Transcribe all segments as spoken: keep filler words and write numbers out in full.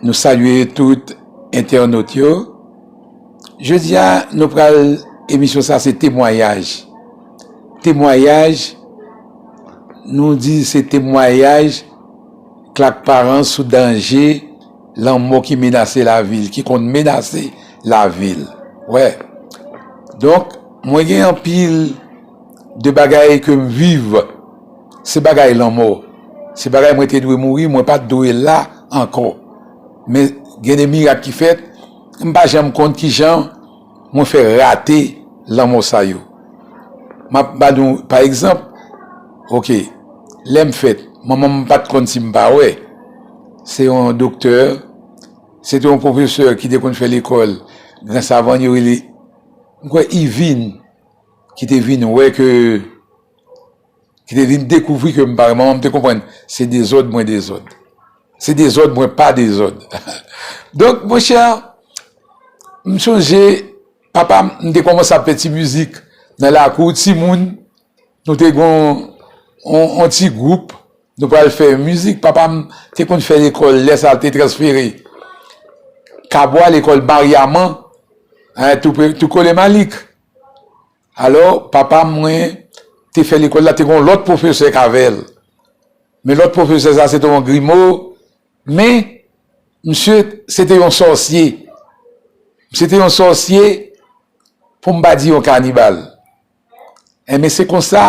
Nou salye tout entènot yo. Jodi a, nou pral, emisyon sa se temwayaj. Temwayaj, nou di se temwayaj Clark Parent sou danje lanmò ki menase lavi l, ki konn menase lavi l. Wè. Donk, mwen gen anpil de bagay ke m viv. Se bagay lanmò. Se bagay mwen te dwe mouri, mwen pa t dwe la ankò. Men gen de mirak ki fèt, m pa janm konn kijan mwen fè rate lanmò sa yo. M ap ba nou, pa egzanp, oke, lè m fèt, manman m pa t konn si m pa wè. Se yon doktè, se te yon pwofesè ki te konn fè lekòl Gran Savann, yo rele, m kwè, Ivin, ki te vin wè ke, ki te vin dekouvri ke m pa wè. Manman m te konprann, se dezòd mwen dezòd. Se dezòd mwen pa dezòd. Donk, monchè, m sonje, papa m, m te kòmanse ap fè ti mizik nan lakou, timoun, nou te gon on, on ti gwoup, nou pral fè mizik. Papa m te konn fè lekòl, lè sa l te transfere Kabwa, lekòl Maryaman, en, tou pre, tou kole Malik. Alò, papa mwen te fè lekòl la, te gon lòt pwofesè k avè l. Men lòt pwofesè sa, se te yon grimo, men misye, se te yon sòsye. Misye te yon sòsye, pou m pa di yon kanibal. Enben, se konsa,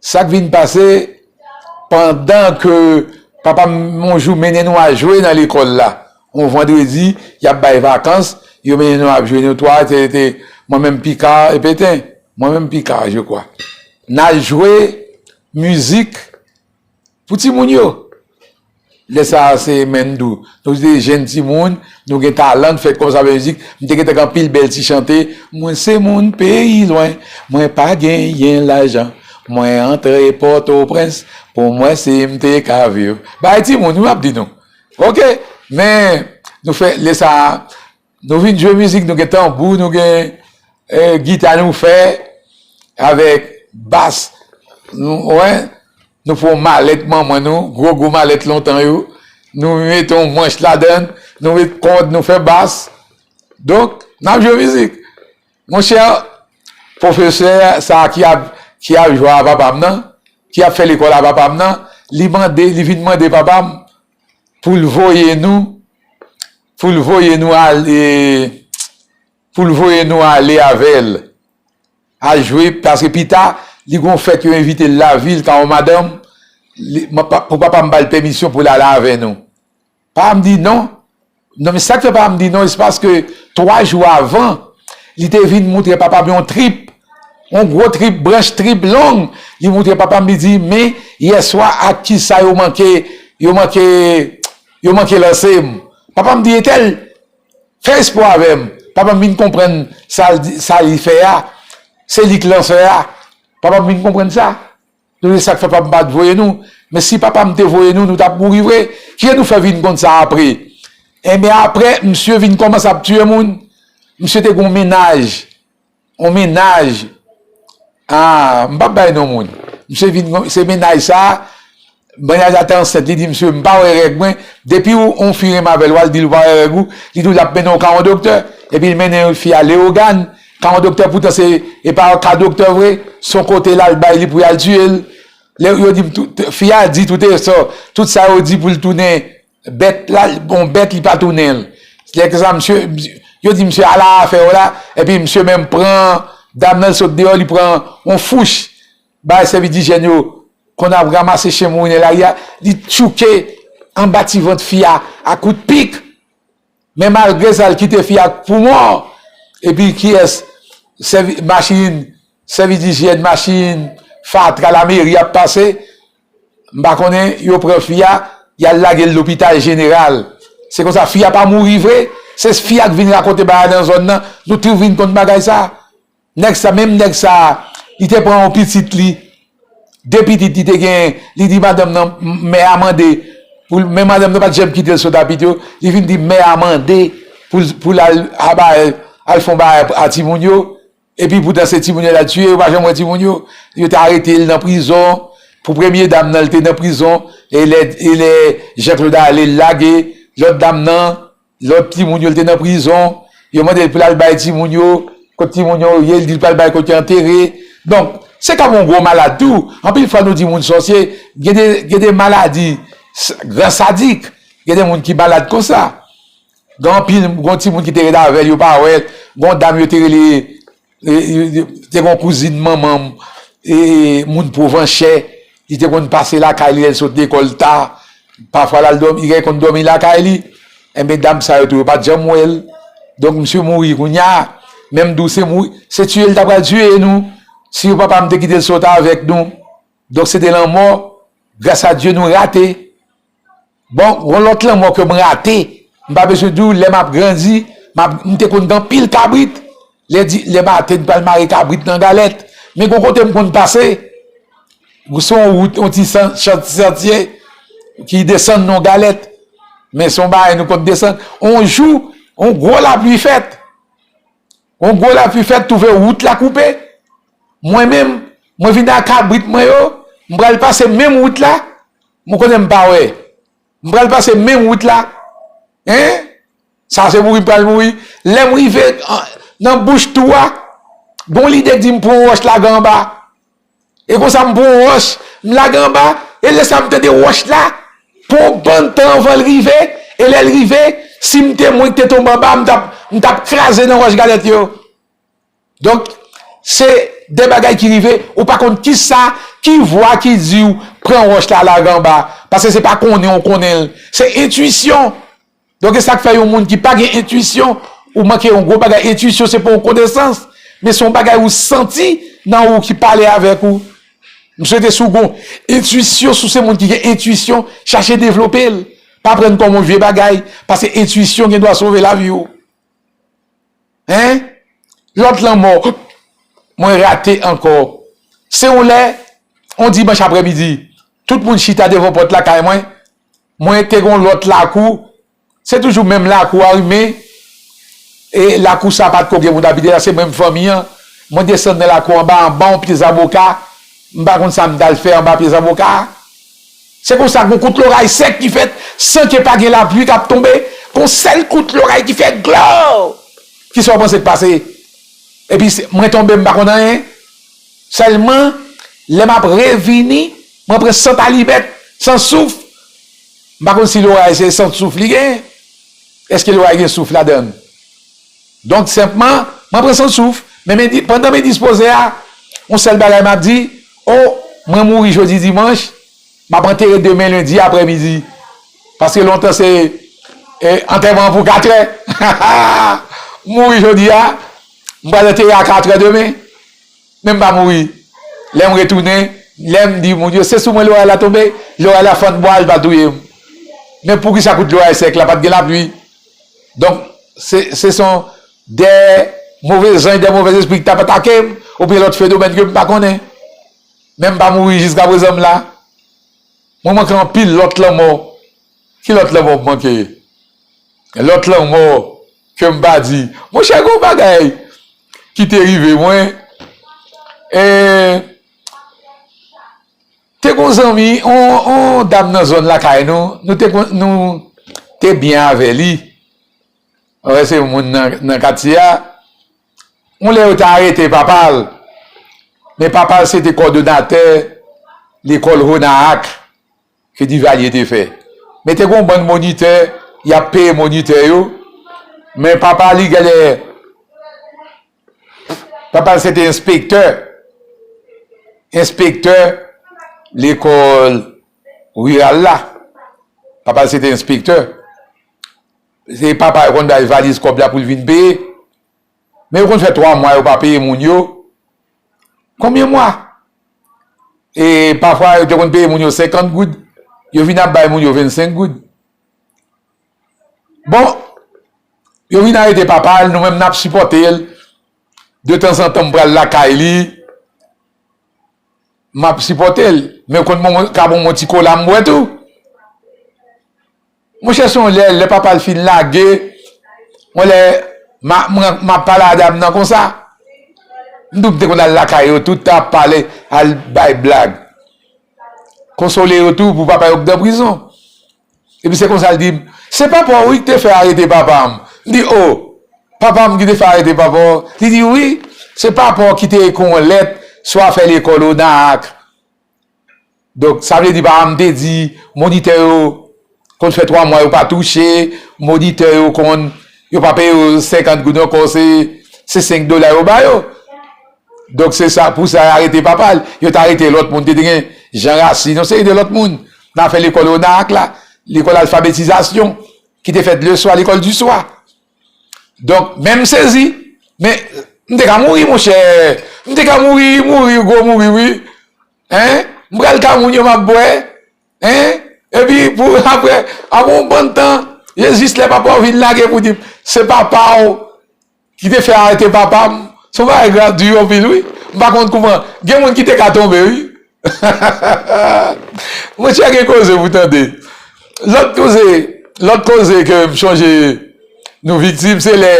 sa k vin pase, pandan ke papa m, yon jou, mennen nou al jwe nan lekòl la, yon vandredi, y ap bay vakans, yo mennen nou al jwe, nou twa, te, te, mwen menm Pika, e Peten, mwen menm Pika, je crois. N al jwe mizik pou timoun yo. Lè sa a, se menm tou. Nou se jèn timoun, nou gen talan, n fèt kòmanse avèk mizik. M te gentan gen anpil bèl ti chante. Mwen se moun peyi lwen, mwen pa genyen lajan. Mwen antre Pòtoprens, pou mwen si m te ka viv. Bay timoun, wi, m ap di nou. Oke, men nou fè, lè sa a, nou vin jwe mizik, nou gen tanbou, nou gen, eh, gita nou fè, avèk bas. Nou, wè, nou pran malèt manman nou, gwo, gwo malèt lontan yo. Nou mete yon manch ladan l, nou met kòd, nou fè bas. Donk, n ap jwe mizik. Monchè, pwofesè sa a ki ap, ki ap jwe a papa m nan, ki ap fè lekòl a papa m nan, li mande, li vin mande papa m pou l voye nou, pou l voye nou ale, pou l voye nou ale avè l, al jwe, paske pita, li gon fèt yo envite l lavil, ka yon madanm, li, mwen pa, pou papa m ba l pèmisyon pou l ale avè nou. Papa m di non. Non, men sa k fè papa m di non, se paske twa jou avan, li te vin moutre papa m yon trip, yon gwo trip, branch trip long. Li moutre papa m, li di, men yèswa ak kisa yo manke, yo manke, yo manke lanse m. Papa m di, Etèl, fè espò avè m. Papa m vin konprann sa l di, sa li fè a, se li k lansè a. Papa m vin konprann sa. Nou, se sa k fè papa m pa t voye nou. Men si papa m te voye nou, nou t ap mouri vre. Kijan nou fè vin konn sa apre? Enben, apre, misye vin kòmanse ap tiye moun. Misye te gen yon mennaj. Yon mennaj. Ah, m p ap bay non moun. Misye vin, se mennaj sa, mennaj la te ansent, li di misye, m pa wè règ mwen. Depi w, yon fi renmen avè l, w al di l ou pa wè règ ou, li di w l ap mennen w ka yon doktè. Epi l mennen fi a Leyogàn, ka yon doktè, poutan se, e pa ka doktè vre, se yon kote l al bay li pou y al tiye l. Lè yo di m tout, fi a di tout e sa, tout sa yo di pou l tounen bèt la, bon, bèt li pa tounen l. Lè sa, misye, yo di misye, ala afè w la, epi misye menm pran, dam nan sot deyò, li pran yon fouch, bay sèvis dijyèn yo, konn ap ranmase chen mouri nan lari a, li tchouke anba ti vant fi a, a kout pik. Men malgre sa, l kite fi a pou mò. Epi kiyès? Sèvi, machin, sèvis dijyèn, machin, fatra, lameri ap pase. M pa konnen, yo pran fi a, y al lage l lopital jeneral. Se konsa, fi a pa mouri vre. Se fi a k vin rakonte bagay nan zòn nan. Nou tout vin konn bagay sa. Nèg sa, menm nèg sa, li te pran yon pitit li, de pitit li te gen, li di madanm nan, m-, mè a mande, pou l, men madanm nan pa t janm kite l sot a pitit yo, li vin di mè a mande pou l, pou l al, aba, al fè yon bagay a timoun yo, epi poutan se timoun yo l al tiye, yo pa janm wè timoun yo, yo te arete l nan prizon, pou premye dam nan, l te nan prizon, e lè, e lè Jean Claude ale, l lage, Lòt dam nan, lòt timoun yo, li te nan prizon. Yo mande l pou l al bay timoun yo, kot timoun yo ye, li di l pral bay kot yo antere. Donk, se kòm yon gwo malad tou. Anpil fwa nou di moun sòsye, gen de, gen de maladi, s- gran sadik, gen de moun ki malad konsa. Gen anpil, gen yon timoun ki te ret avè l, yo pa wè l. Gen yon dam yo te rele, e, e, e, te gen yon kouzin manman m, e, moun Pwovanchè, li te konn pase lakay li lè l sot lekòl ta. Pafwa l al dòmi, li konn dòmi lakay li. Enben, dam sa yo tou, yo pa t janm wè l. Donk, misye mouri kounye a. Men m di w, se mouri, se tiye l ta pral tiye nou. Si yo papa m te kite l sot avèk nou. Donk, se de lanmò, gras a Dye, nou rate. Bon, yon lòt lanmò ke m rate, m pa bezwen di w, lè m ap grandi, m ap, m te konn gen anpil kabrit. Lè di, lè maten, m pral mare kabrit nan galèt. Men gon kote m konn pase, se yon wout, yon ti san- chan- santye ki desann nan yon galèt. Men se yon bagay nou konn desann. Yon jou, yon gwo lapli fèt. Yon gwo lapli fèt, twouve wout la koupe. Mwen menm, mwen vin ak kabrit mwen yo, m pral pase menm wout la, mwen konnen m pa wè. M pral pase menm wout la. Hein? Sa se mouri m pral mouri. Lè m rive an- nan bouch twou a, gon lide k di m pran wòch lage anba. E konsa m pran wòch, m lage anba, e lè sa m tande wòch la, pran yon bann tan anvan l rive, e lè l rive, si m te mwen k te tonbe anba, m t ap, m t ap kraze nan wòch galèt yo. Donk, se de bagay ki rive, ou pa konn kisa, ki vwa ki di w pran wòch la lage anba. Paske se pa konnen ou konnen l. Se entwisyon. Donk, e sa k fè yon moun ki pa gen entwisyon, ou manke yon gwo bagay. Entwisyon, se pa yon konesans, men se yon bagay ou santi nan ou ki pale avèk ou. M swete si w gen entwisyon, si w se moun ki gen entwisyon, chache devlope l. Pa pran l kòm yon vye bagay, paske entwisyon gen dwa sove lavi w. Hein? Lòt lanmò, mwen rate ankò. Se yon lè, yon dimanch aprèmidi, tout moun chita devan pòt lakay mwen. Mwen te gon lòt lakou, se toujou menm lakou a, wi, men, e lakou sa pa t ko gen moun abite la, se menm fanmi an. Mwen desann nan lakou anba, anba yon pye zaboka. M pa konn sa m t al fè anba pye zaboka a. Se konsa, gon kout loray sèk ki fèt, san ke pa gen lapli k ap tonbe, gon sèl kout loray ki fè glaw! Kisa w panse k pase? Epi se- mwen tonbe, m pa konn anyen. Sèlman, lè m ap revini, mwen pran sant alimèt, sant souf. M pa konn si loray se sant souf li gen. Èske loray gen souf ladan l? Donk, senpman, mwen pran sant souf. Men, men di- pandan men dispoze a, yon sèl bagay m ap di, o, mwen mouri jodi dimanch, m ap antere demen lendi aprèmidi. Paske lontan se, e, antèman pou katrè. M mouri jodi a, m pral antere a katrè demen. Men m pa mouri. Lè m retounen, lè m di moun yo, se sou mwen loray la tonbe, loray la fann bwa, li pa touye m. Men poukisa kout loray sèk la, pa t gen lapli? Donk, se, se son de move zanj, de move espri ki t ap atake m, oubyen lòt fenomèn ke m pa konnen. Men m pa mouri jiskaprezan m la. Mwen manke anpil lòt lanmò. Ki lòt lanmò m manke? Lòt lanmò ke m pa di. Monchè, gon bagay ki te rive mwen. E, te gon zanmi, on, on dam nan zòn lakay nou, nou te, kon- nou te byen avè li. Wè, se moun nan, nan katye a. On lè yo te arete papa l. Men papa l se te kòdonatè lekòl Honaak ke Divalye te fè. Men te gon bann monitè, y ap peye monitè yo. Men papa li genlè, papa l se te enspektè, enspektè lekòl riral la. Papa l se te enspektè. Se papa yo konn bay valiz kòb la pou l vin peye. Men yo konn fè twa mwa yo pa peye moun yo. Konbyen mwa? E pafwa yo te konn peye moun yo senkant goud, yo vin ap bay moun yo vennsenk goud. Bon, yo vin arete papa l, nou menm n ap sipòte l. De tanzantan m pral lakay li, m ap sipòte l. Men konn bon, ka bon, bon ti kola m bwè tou. Monchè, se yon lè, lè papa l fin lage, yon lè, m a- m a- m ap pale a dam nan konsa. M di w, m te konn al lakay yo, tout tan ap pale, al bay blag. Konsole yo tou pou papa yo k nan prizon. Epi se konsa l di m, "Se papa w wi ki te fè arete papa m." M di, "O, papa m ki te fè arete papa w?" Li di, "Wi, se papa w ki te ekri yon lèt sou afè lekòl Onak." Donk, sa vle di papa m te di, monitè yo konn fè twa mwa yo pa touche, monitè yo konn, yo pa peye yo senkant goud ankò, se, se senk dola yo ba yo. Donk, se sa, pou sa, yo arete papa l. Yo t arete lòt moun, te, te gen Jean Racine, yon seri de lòt moun. Nan afè lekòl Onak la, lekòl alfabetizasyon, ki te fèt leswa, lekòl di swa. Donk, men m sezi, men m te ka mouri, monchè. M te ka mouri, mouri, gwo mouri, wi. Hein? M pral ka moun yo m ap bwè. Hein? Epi, pou, apre, apre yon bann tan, e jis lè papa w vin lage pou di m, "Se papa w ki te fè arete papa m." Se yon bagay grav, di anpil, wi. M pa konn kouman. Gen moun ki te ka tonbe, wi. Monchè, gen koze pou tande. Lòt koze, lòt koze ke m chonje nou viktim, se lè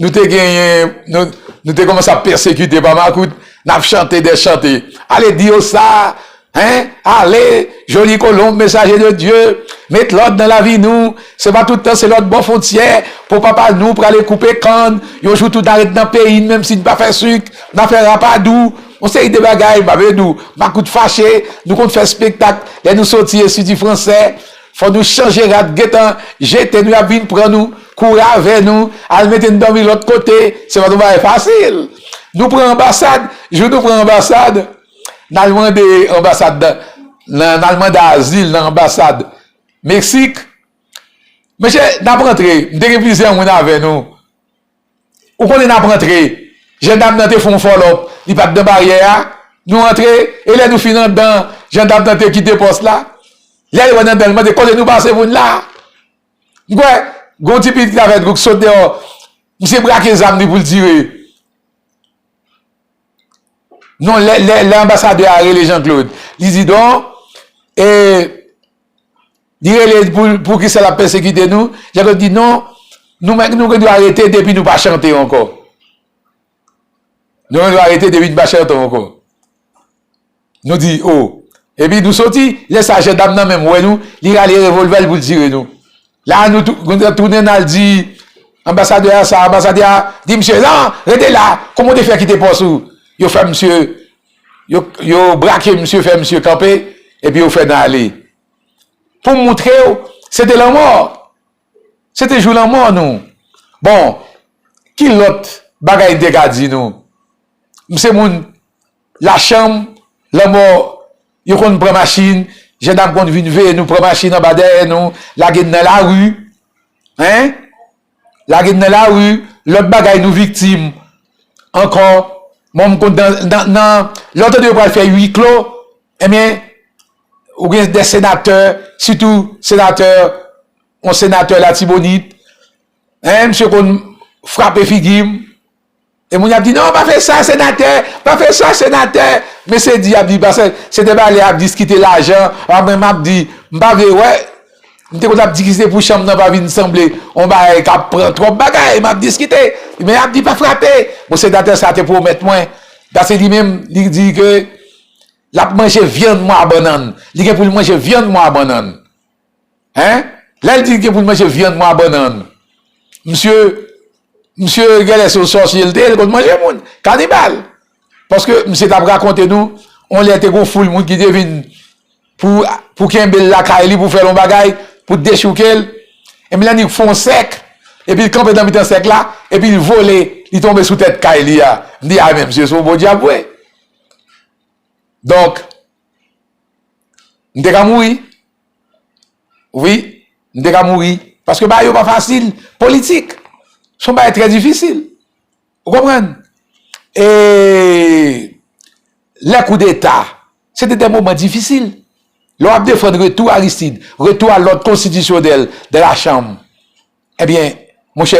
nou te genyen, nou, nou te kòmanse ap pèsekite pa makout, n ap chante dè chante. Ale di yo sa, hein? Ale, joli kolonb, mesaje de Dye, met lòd nan lavi nou. Se pa tout tan, se lòt bò fwontyè, pou papa nou prale koupe kann. Yon jou tou n a ret nan peyi n, menm si n pa fè sik, n a fè rapadou. Yon seri de bagay, m ap di w, makout fache, nou konn fè espektak, lè nou soti Enstiti Fransè, fò nou chanje rad, gentan jete nou, y ap vin pran nou, kouri avè nou, al mete n dòmi lòt kote, se pa t yon bagay fasil. Nou pran anbasad, jou nou pran anbasad, n al mande anbasad, nan, nan, n al mande azil nan anbasad Meksik. Mesye, n ap rantre, m te gen plizyè moun avè nou. Ou konnen n ap rantre. Jandam nan te fè yon fòlòp, li pa t nan baryè a. Nou rantre, e lè nou fin anndan, jandam nan te kite pòs la. Lè l wè n anndan, li mande, "Kote nou pase pou n la?" M kwè, gon ti pitit ki t avè n, ki sot deyò, misye brake zam li pou l tire. Non, lè, lè, lè anbasadè a rele Jean Claude, li di, "Don, e, li rele pou, pou kisa l ap pèsekite nou?" Jean Claude di, "Non, nou, nou gen dwa rete depi nou pa chante ankò. Nou gen dwa rete depi nou pa chante ankò." Nou di, "O." Epi nou soti, lè sa jandam nan menm wè nou, li rale revòlvè l pou l tire nou. La, nou tou-, nou tounen, n al di anbasadè a sa, anbasadè a di misye, "Non, rete la, kòman w te fè kite pòs ou?" Yo fè misye, yo, yo brake misye, fè misye kanpe, epi yo fè n ale. Pou m montre w, se te lanmò. Se te jou lanmò nou. Bon, ki lòt bagay n te ka di nou? M se moun lachanm, lanmò, yo konn pran machin, jandam konn vin veye nou, pran machin anba dèyè nou, lage n nan lari. Hein? Lage n nan lari, lòt bagay nou viktim ankò. Mwen, m konn nan, nan, nan, lè w tande yo pral fè wi klo, ebyen, ou gen de senatè, sitou senatè, yon senatè Latibonit, hein, misye konn frape figi m. E moun y ap di, "Non, pa fè sa, senatè, pa fè sa, senatè." Mesye di, y ap di, "Paske se te bagay lè y ap diskite lajan, a, mwen m ap di, m pa vle wè." M te konn ap diskite pou chanm nan pa vin sanble yon bagay k ap pran twòp bagay, m ap diskite. Men y ap di, "Pa frape." Bon, senatè sa te pwomèt mwen, paske li menm, li di ke l ap manje vyann mwa bannann. Li gen pou l manje vyann mwa bannann. Hein? Lè l di l gen pou l manje vyann mwa bannann, misye, misye genlè se yon sòsye l te ye, l konn manje moun, kanibal. Paske misye t ap rakonte nou, yon lè te gon foul moun ki te vin pou, pou kenbe l lakay li, pou fè l yon bagay, pou dechouke l. Epi l annik fè yon sèk, epi l kanpe nan mitan sèk la, epi l vole, li tonbe sou tèt kay li a. M di, "A, men misye se yon bon dyab vre." Donk, m te ka mouri. Wi, m te ka mouri. Paske bagay yo pa fasil. Politik, se yon bagay trè difisil. Ou konprann? E lè koudeta, se te de moman difisil. Lè w ap defann retou Aristide, retou a lòd konstitisyonèl de la chanm, ebyen, monchè,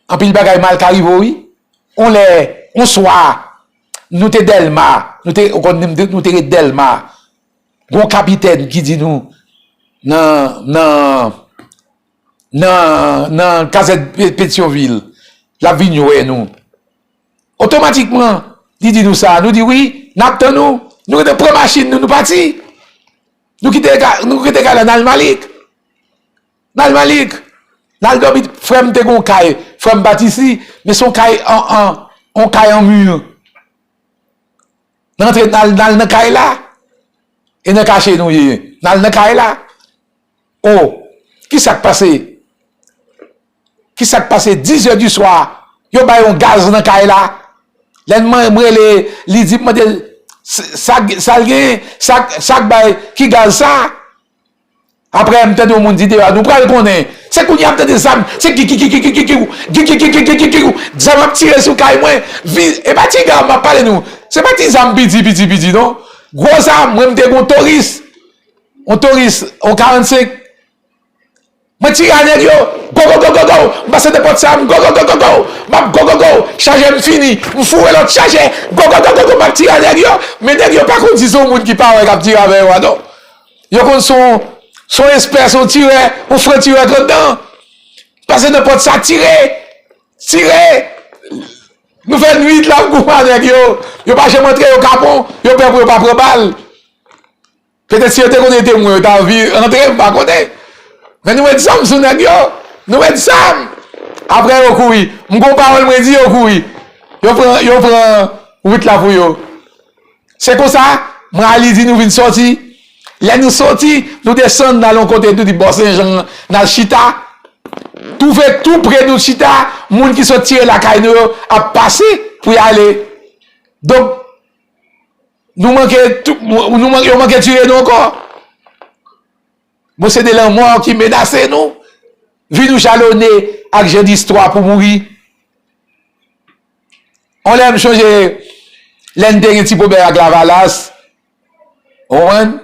anpil bagay mal ka rive w, wi. On lè, on swa, nou te Dèlma, nou te, ou konn, nou te, nou te ret Dèlma. Gon kapitèn ki di nou nan, nan, nan, nan kazèn Pe-, Petyonvil, l ap vin wè nou. Otomatikman, li di nou sa, nou di, "Wi, n ap tann ou." Nou rete pran machin nou, nou pati. Nou kite ka-, nou kite kay la, n al Malik. N al Malik. N al dòmi, frè m te gen yon kay, frè m pati isi, men se yon kay an, an, yon kay an mi. N antre, n al, n al nan kay la. E nan kache nou ye. N al nan kay la. O, ki sa k pase? Ki sa k pase? Dizè di swa, yo bay yon gaz nan kay la. Lè m, m rele, li di, m mande l, sa, sa l gen, sa, sa k bay, ki gaz sa? Apre, m tande yon moun di deyò, nou pral konnen. Se kounye a m tande zam, se ki, ki, ki, ki, ki, ki, ki, ki, ki, ki, ki, ki, ki, ki, zam ap tire sou kay mwen. Vi, e pa ti gaz m ap pale nou. Se pa ti zam piti, piti, piti, non. Gwo zam, mwen m te gen yon Taurus. Yon Taurus, yon karannsenk. Mwen tire a nèg yo. Go, go, go, go, go. M pase nan pòt sa, m go, go, go, go, go. M ap go, go, go. Chajè m fini. M foure lòt chajè. Go, go, go, go, go. M ap tire a nèg yo. Men nèg yo pa konn si se yon moun ki pa wè k ap tire avè yo a, non. Yo konn se yon, se yon espès, yon tirè, yon fran tirè k anndan. Pase nan pòt sa, tire. Tire. Nou fè nwit la, m goumen a nèg yo. Yo pa janm antre, yo kapon. Yo pè pou yo pa pran bal. Petèt si yo te konnen te mwen, yo ta anvi antre, m pa konnen. Men nou met zam sou nèg yo. Nou met zam. Apre yo kouri. M gon pawòl mwen di, yo kouri. Yo pran, yo pran wout la pou yo. Se konsa, mwen a li di nou vin sòti. Lè nou sòti, nou desann, n al yon kote, nou di bò Senjan, n al chita. Twouve tou pre nou chita, moun ki sot tire lakay nou yo ap pase pou y ale. Donk, nou manke, tou, nou manke, yo manke tire nou ankò. Bon, se de lanmò ki menase nou. Vi nou jalone ak jan distwa pou mouri. On lè m chonje, lè n te gen ti pwoblèm ak Lavalas, ou konprann?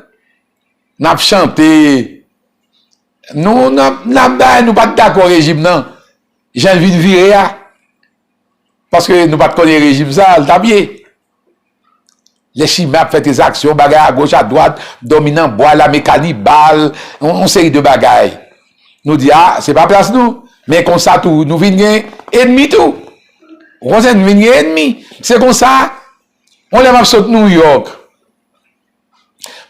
N ap chante. Nou, n ap, n ap bay, nou pa t dakò rejim nan. Jan l vin vire a. Paske nou pa t konnen rejim sa, l t ap ye. Lè chimè ap fè tranzaksyon, bagay agoch, adwat, dòmi nan bwa, lame kanibal, yon, yon seri de bagay. Nou di, a, se pa plas nou. Men konsa tou, nou vin gen enmi tou. Ou konprann, nou vin gen enmi. Se konsa, yon lè m ap sot Nouyòk.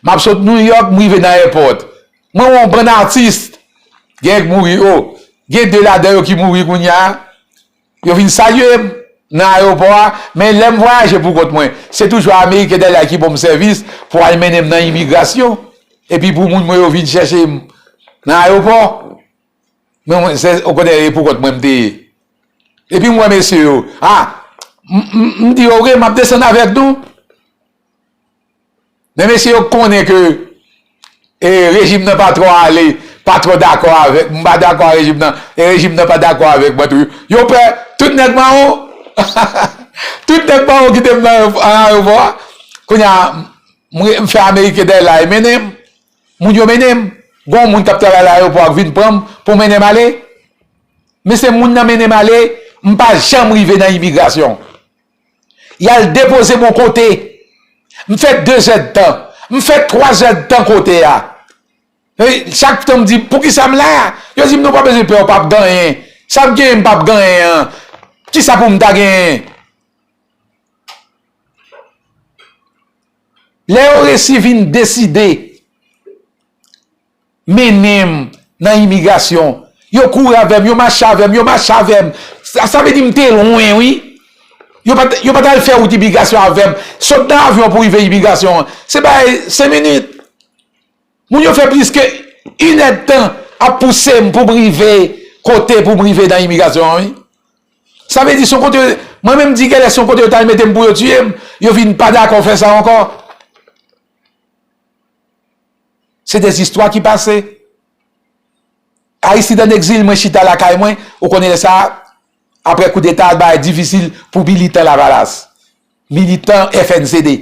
M ap sot Nouyòk, m rive nan ayewopò. Mwen wè yon bann atis, gen k mouri, o, gen de ladan yo ki mouri kounye a. Yo vin salye m nan ayewopò a, men lè m vwayaje pou kont mwen, se toujou American Airlines ki ban m sèvis pou al mennen m nan imigrasyon. Epi pou moun mwen yo vin chèche m nan ayewopò. Men mwen, se, ou konnen, e pou kont mwen m te ye. Epi m wè mesye yo. A, m, m, m di yo, oke, m ap desann avèk nou. Men mesye yo konnen ke, e, rejim nan pa twò ale, pa twò dakò avèk, m pa dakò ak rejim nan, e rejim nan pa dakò avèk mwen tou. Yo pè, tout nèg mawon, tout nèg mawon kite m nan ayewopò a. Kounye a, m, m fè American Airlines mennen m, moun yo mennen m. Gon moun k ap travay nan ayewopò a k vin pran m pou mennen m ale. Men se moun nan mennen m ale, m pa janm rive nan imigrasyon. Y al depoze m yon kote. M fè de zèdtan. M fè twa zèdtan kote a. E chak tan m di, poukisa m la? Yo di m, nou pa bezwen pè, w p ap gen anyen. Sa m genyen, m p ap gen anyen an. Kisa pou m ta genyen? Lè yo resi vin deside mennen m nan imigrasyon. Yo kouri avè m, yo mache avè m, yo mache avè m. Sa, sa vle di m te lwen, wi. Yo pa t, yo pa t al fè wout imigrasyon avè m. Sot nan avyon pou rive imigrasyon an, se bay senk minit. Moun yo fè plis ke inèdtan ap pouse m pou m rive kote pou m rive nan imigrasyon an, wi. Sa vle di, se yon kote, mwen menm di genlè se yon kote yo t al mete m pou yo tiye m, yo vin pa dakò fè sa ankò. Se de zistwa ki pase. Aristide an egzil, mwen chita lakay mwen, ou konnen lè sa, apre koudeta, bagay difisil pou militan Lavalas, militan F N C D.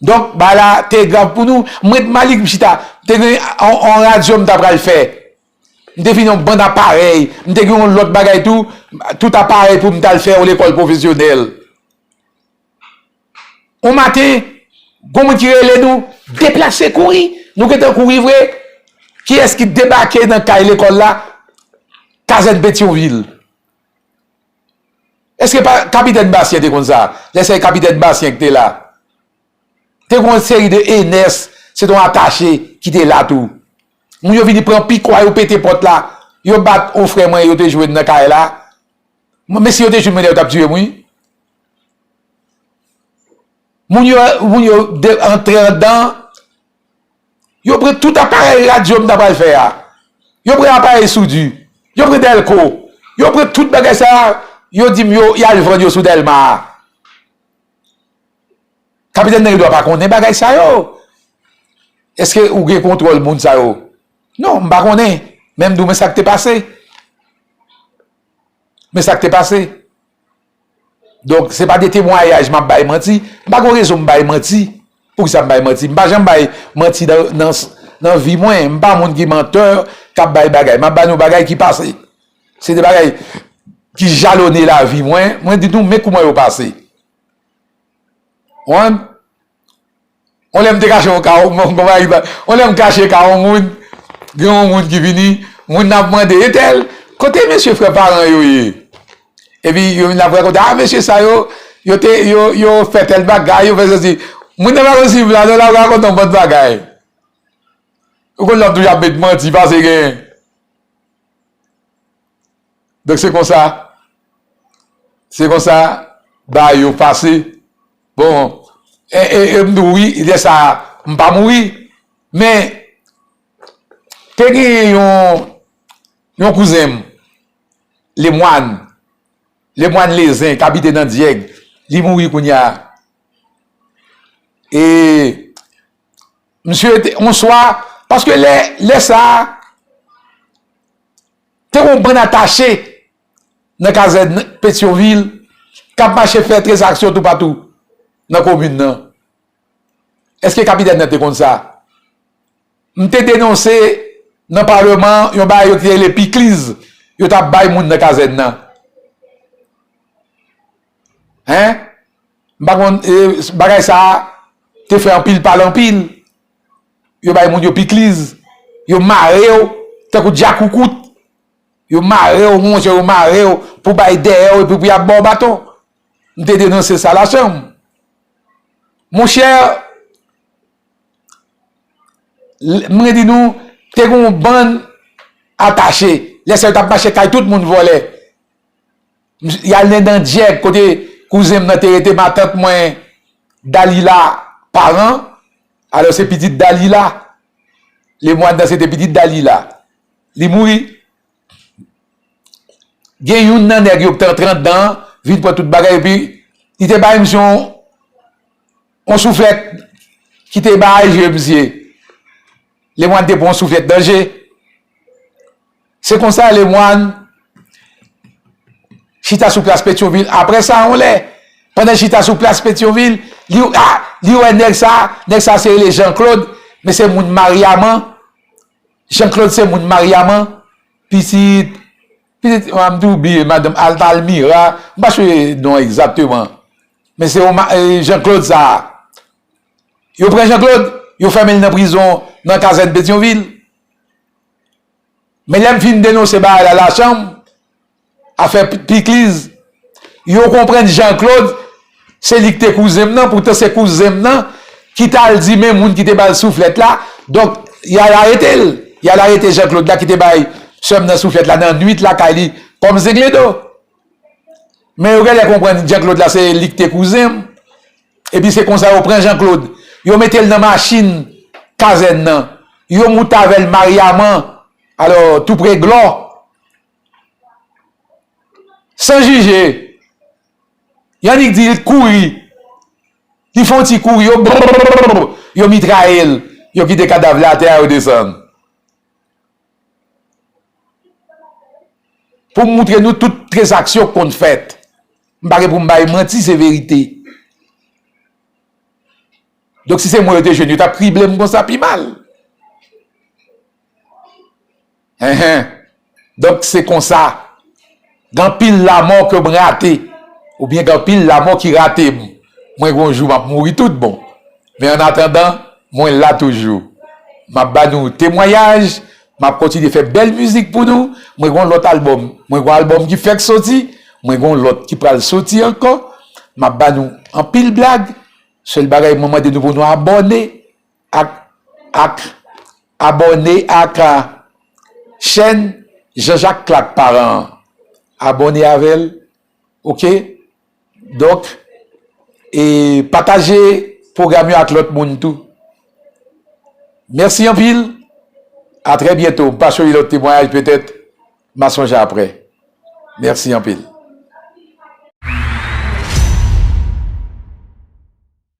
Donk, bagay la te grav pou nou. Mwen, Malik, m chita, m te gen on, on radyo m t ap pral fè. M te vin yon bann aparèy. M te gen yon lòt bagay tou, tout aparèy pou m t al fè yon lekòl pwofesyonèl. On maten, gon moun ki rele nou, deplase, kouri. Nou gentan kouri vre. Kiyès ki debake nan kay lekòl la? Kazèn Petyonvil. Èske pa Kapitèn Bastien te konn sa? Lè se Kapitèn Bastien ki te la. Te gon seri de Enès, se te yon atache ki te la tou. Moun yo vini pran pikwa, yo pete pòt la. Yo bat yon frè mwen, yo te jwenn nan kay la. Mwen, men si yo te jwenn mwen, yo t ap tiye m, wi. Moun yo, moun yo de, antre andan, yo pran tout aparèy radyo m ta pral fè a. Yo pran aparèy soudi. Yo pran dèlko. Yo pran tout bagay sa a. Yo di m yo, y al vann yo sou Dèlma a. Kapitèn nan gen dwa pa konnen bagay sa yo. Èske ou gen kontwòl moun sa yo? Non, m pa konnen. Men m di w, men sa k te pase. Men sa k te pase. Donk, se pa de temwayaj m ap bay manti. M pa gen rezon m bay manti. Poukisa m bay manti? M pa janm bay manti nan, nan, nan vi mwen. M pa moun ki mantè, k ap bay bagay. M ap ba nou bagay ki pase. Se de bagay ki jalone lavi mwen. Mwen di nou, men kouman yo pase. Ou konprann? On lè m te kache yon ka, yon, yon, yon lè m kache ka yon moun, gen yon moun ki vini, moun nan ap mande, "E tèl, kote mesye frè paran yo ye?" Epi yo vin ap rakonte, "A, mesye sa yo, yo te, yo, yo fè tèl bagay, yo fè sesi." Moun nan pa konn si la, non, l ap rakonte yon bann bagay. Ou konn lòt toujou ap met manti, pase gen. Donk, se konsa, se konsa, bagay yo pase. Bon, e, e, e m di w wi, lè sa a, m pa mouri. Men, te gen yon, yon kouzen m, Lemwàn, Lemwàn Lezen, k abite nan Dyèg. Li mouri kounye a. E, misye te, yon swa, paske lè, lè sa a, te gen yon bann atache nan kazèn Petyonvil k ap mache fè tranzaksyon toupatou nan komin nan. Èske kapitèn nan te konn sa? M te denonse nan palman yon bagay yo te rele pikliz yo t ap bay moun nan kazèn nan. Hein? M pa konn, e, bagay sa a te fè anpil pale anpil. Yo bay moun yo pikliz, yo mare w tankou djakoukout. Yo mare w, monchè, yo mare w pou bay dèyè w epi pou y ap ba w baton. M te denonse sa lachanm. Monchè, l-, mwen di nou, te gen yon bann atache. Lè sa yo t ap mache kay tout moun vòlè. Y al nan, nan Dyèg, kote kouzen m nan te rete, matant mwen, Dalila Paran. Alò, se pitit Dalila. Lemwàn nan, se te pitit Dalila. Li mouri. Gen youn nan nèg yo ki te antre anndan an, vin pran tout bagay, epi li te bay misye yon, yon souflèt ki te bay je misye. Lemwàn te pran yon souflèt nan je. Se konsa, Lemwàn chita sou plas Petyonvil. Apre sa, yon lè, pandan l chita sou plas Petyonvil, li, a, li wè nèg sa, nèg sa se rele Jean Claude, men se moun Maryaman. Jean Claude se moun Maryaman, pitit, pitit, a, m tou bliye, madanm Al-, Almira, m pa sonje non egzakteman. Men se yon ma-, e, Jean Claude sa. Yo pran Jean Claude, yo fèmen l nan prizon, nan kazèn Petyonvil. Men lè m fin denonse bagay la lachanm, afè pi-, pikliz, yo konprann Jean Claude, se li ki te kouzen m nan, poutan se kouzen m nan ki t al di men moun ki te ba l souflèt la. Donk, y al arete l. Y al arete Jean Claude la ki te bay sè m nan souflèt la nan nuit lakay li kòm zenglendo. Men yo genlè konprann Jean Claude la, se li ki te kouzen m. Epi se konsa yo pran Jean Claude. Yo mete l nan machin kazèn nan. Yo moute avè l Maryaman, alò, toupre Glò. San jije, y annik di l kouri. Li fè yon ti kouri, yo brrr, yo mitraye l. Yo kite kadav la atè a, yo desann. Pou m moutre nou tout tranzaksyon k konn fèt. M pa gen pou m bay manti, se verite. Donk, si se mwen yo te jwenn, yo t ap krible m konsa pi mal. Enhen. Donk, se konsa. Gen anpil lanmò ke m rate, oubyen gen anpil lanmò ki rate m. Mwen, gen yon jou, m ap mouri tout bon. Men annatandan, mwen la toujou. M ap ba nou temwayaj, m ap kontinye fè bèl mizik pou nou. Mwen gen yon lòt albòm. Mwen gen yon albòm ki fèk soti. Mwen gen yon lòt ki pral soti ankò. M ap ba nou anpil blag. Sèl bagay, mwen mande nou pou nou abòne ak, ak Abòne ak chèn Jean-Jacques Clark Parent an. Abòne avè l. Oke? Donk, e pataje pwogram yo ak lòt moun tou. Mèsi anpil. A trè byento. M pa chwazi lòt temwayaj, petèt m a sonje apre. Mèsi anpil.